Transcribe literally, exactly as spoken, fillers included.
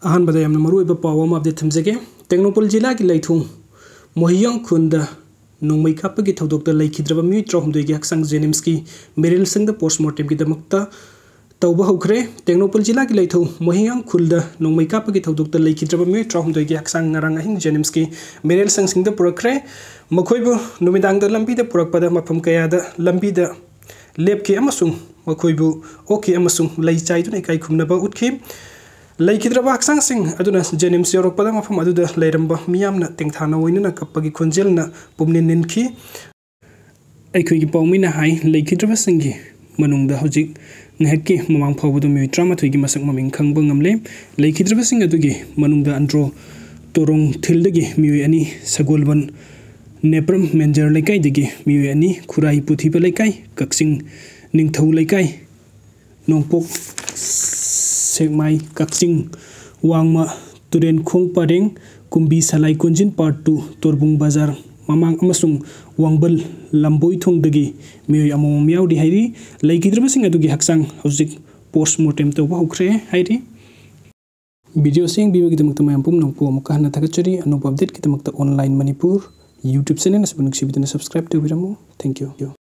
ꯑꯍꯥꯟꯕꯗ ꯌꯥꯝꯅ ꯃꯔꯨꯑꯣꯏꯕ ꯄꯥꯎ ꯑꯃ ꯑꯞꯗꯦꯠ ꯊꯝꯖꯒꯦ꯫ ꯇꯦꯡꯅꯧꯄꯜ ꯖꯤꯂꯥꯒꯤ ꯂꯩꯊꯣꯡ ꯃꯣꯍꯤꯌꯥꯡ ꯈꯨꯟꯗ ꯅꯣꯡꯃꯩ ꯀꯥꯞꯄꯒꯤ ꯊꯧꯗꯣꯛꯇ ꯂꯩꯈꯤꯗ꯭ꯔꯕ ꯃꯤꯑꯣꯏ ꯇꯔꯥꯍꯨꯝꯗꯣꯏꯒꯤ ꯍꯛꯆꯥꯡ ꯖꯦꯅꯤꯝꯁꯀꯤ ꯃꯦꯔꯤꯜ ꯁꯪꯗ ꯄꯣꯁꯃꯣꯔꯇꯦꯝꯒꯤꯗꯃꯛꯇ ꯇꯧꯕ ꯍꯧꯈ꯭ꯔꯦ꯫ ꯇꯦꯡꯅꯧꯄꯜ ꯖꯤꯂꯥꯒꯤ ꯂꯩꯊꯣꯡ ꯃꯣꯍꯤꯌꯥꯡ ꯈꯨꯜꯗ ꯅꯣꯡꯃꯩ ꯀꯥꯞꯄꯒꯤ ꯊꯧꯗꯣꯛꯇ ꯂꯩꯈꯤꯗ꯭ꯔꯕ ꯃꯤꯑꯣꯏ ꯇꯔꯥꯍꯨꯝꯗꯣꯏꯒꯤ ꯍꯛꯆꯥꯡ ꯉꯔꯥꯡ ꯑꯍꯤꯡ ꯖꯦꯅꯤꯝꯁꯀꯤ ꯃꯦꯔꯤꯜ ꯁꯪꯁꯤꯡꯗ ꯄꯨꯔꯛꯈ꯭ꯔꯦ꯫ ꯃꯈꯣꯏꯕꯨ ꯅꯨꯃꯤꯗꯥꯡꯗ ꯂꯝꯕꯤꯗ ꯄꯨꯔꯛꯄꯗ ꯃꯐꯝ ꯀꯌꯥꯗ ꯂꯝꯕꯤꯗ ꯂꯦꯞꯈꯤ ꯑꯃꯁꯨꯡ ꯃꯈꯣꯏꯕꯨ ꯑꯣꯛꯈꯤ ꯑꯃꯁꯨꯡ ꯂꯩ ꯆꯥꯏꯗꯨꯅ ꯏꯀꯥꯏ ꯈꯨꯝꯅꯕ ꯎꯠꯈꯤ꯫ ꯂꯩꯈꯤꯗ꯭ꯔꯕ ꯍꯛꯆꯥꯡꯁꯤꯡ ꯑꯗꯨꯅ ꯖꯦꯅꯤꯝꯁ ꯌꯧꯔꯛꯄꯗ ꯃꯐꯝ ꯑꯗꯨꯗ ꯂꯩꯔꯝꯕ ꯃꯤꯌꯥꯝꯅ ꯇꯦꯡꯊꯥꯅ ꯑꯣꯏꯅꯅ ꯀꯞꯄꯒꯤ ꯈꯣꯟꯖꯦꯜꯅ ꯄꯨꯝꯅꯤꯟ ꯅꯤꯟꯈꯤ꯫ ꯑꯩꯈꯣꯏꯒꯤ ꯄꯥꯎꯃꯤꯅ ꯍꯥꯏ, ꯂꯩꯈꯤꯗ꯭ꯔꯕꯁꯤꯡꯒꯤ ꯃꯅꯨꯡꯗ ꯍꯧꯖꯤꯛ ꯉꯥꯏꯍꯥꯛꯀꯤ ꯃꯃꯥꯡ ꯐꯥꯎꯕꯗ ꯃꯤꯑꯣꯏ ꯇꯔꯥꯃꯥꯊꯣꯏꯒꯤ ꯃꯁꯛ ꯃꯃꯤꯡ ꯈꯪꯕ ꯉꯝꯂꯦ꯫ ꯂꯩꯈꯤꯗ꯭ꯔꯕꯁꯤꯡ ꯑꯗꯨꯒꯤ ꯃꯅꯨꯡꯗ ꯑꯟꯗ꯭ꯔꯣ ꯇꯣꯔꯣꯡ ꯊꯤꯜꯗꯒꯤ ꯃꯤꯑꯣꯏ ꯑꯅꯤ, ꯁꯒꯣꯜꯕꯟ ꯅꯦꯄ꯭ꯔꯝ ꯃꯦꯟꯖꯔ ꯂꯩꯀꯥꯏꯗꯒꯤ ꯃꯤꯑꯣꯏ ꯑꯅꯤ, ꯈꯨꯔꯥꯏ ꯄꯨꯊꯤꯕ ꯂꯩꯀꯥꯏ, ꯀꯛꯆꯤꯡ ꯅꯤꯡꯊꯧ ꯂꯩꯀꯥꯏ, ꯅꯣꯡꯄꯣꯛ ꯁꯦꯛꯃꯥꯏ, ꯀꯛꯆꯤꯡ ꯋꯥꯡꯃ, ꯇꯨꯔꯦꯟꯈꯣꯡ ꯄꯔꯦꯡ, ꯀꯨꯝꯕꯤ ꯁꯂꯥꯏ ꯀꯣꯟꯖꯤꯟ ꯄꯥꯔꯠ ꯇꯨ, ꯇꯣꯔꯕꯨꯡ ꯕꯖꯥꯔ ꯃꯃꯥꯡ ꯑꯃꯁꯨꯡ ꯋꯥꯡꯕꯜ ꯂꯝꯕꯣꯏꯊꯣꯡꯗꯒꯤ ꯃꯤꯑꯣꯏ ꯑꯃꯃꯝ ꯌꯥꯎꯔꯤ ꯍꯥꯏꯔꯤ꯫ ꯂꯩꯈꯤꯗ꯭ꯔꯕꯁꯤꯡ ꯑꯗꯨꯒꯤ ꯍꯛꯆꯥꯡ ꯍꯧꯖꯤꯛ ꯄꯣꯁꯃꯣꯔꯇꯦꯝ ꯇꯧꯕ ꯍꯧꯈ꯭ꯔꯦ ꯍꯥꯏꯔꯤ꯫ ꯚꯤꯗꯤꯑꯣꯁꯤ ꯌꯦꯡꯕꯤꯕꯒꯤꯗꯃꯛꯇ ꯃꯌꯥꯝ ꯄꯨꯝꯅꯃꯛꯄꯨ ꯑꯃꯨꯛꯀ ꯍꯟꯅ ꯊꯥꯒꯠꯆꯔꯤ꯫ ꯑꯅꯧꯕ ꯑꯞꯗꯦꯠꯀꯤꯗꯃꯛꯇ ꯑꯣꯟꯂꯥꯏꯟ ꯃꯅꯤꯄꯨꯔ ꯌꯨꯇ꯭ꯌꯨꯕ ꯆꯦꯅꯦꯜ ꯑꯁꯤꯕꯨ ꯅꯨꯡꯁꯤꯕꯤꯗꯨꯅ ꯁꯕꯁꯀ꯭ꯔꯥꯏꯕ ꯇꯧꯕꯤꯔꯝꯃꯨ꯫ Thank you꯫